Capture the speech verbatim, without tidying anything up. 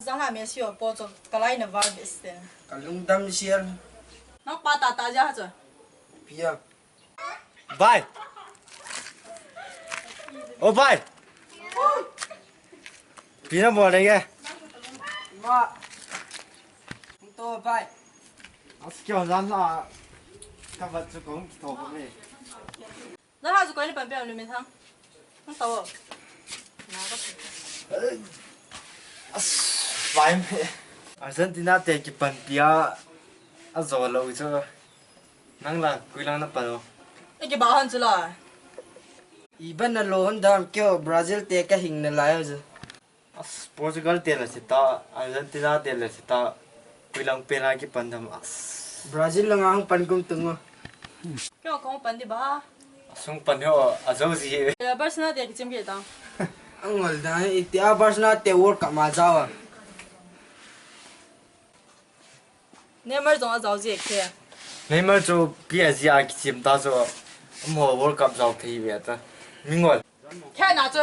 Tang la Messi ho po chu kalai na val bes te. Kalungdam sial. Nang pa ta ta ja chu. Pia. Bai. O bai. Pi na bol le ke. Ba. To bai. As kyo jan la. Ka bat chu kong to ko me. Nang ha chu koi le pan pe lu me thang. Nang to. As bai me. Argentina te kipan pia. A zo lo chu. Nang la, koi lang na pan o. Ei, kiba hon chu la. Iban na lo hon dam kyo Brazil te ka hing na lai ho chu. As, Portugal te la sita, Argentina te la sita. Koi lang pe na kipan dam as. Brazil lang ang pan kum tung o. Kyo kong pan di ba? Sung pan ho, a zo ji. Ya, Barcelona te kichim ke ta. Angol da, iti a Barcelona te World Cup ma jawa. Neymar jong a jao jek the. Neymar chu P S G a kichim ta chu, amaho World Cup jao thei ve ta. Mingol. Khe na chu.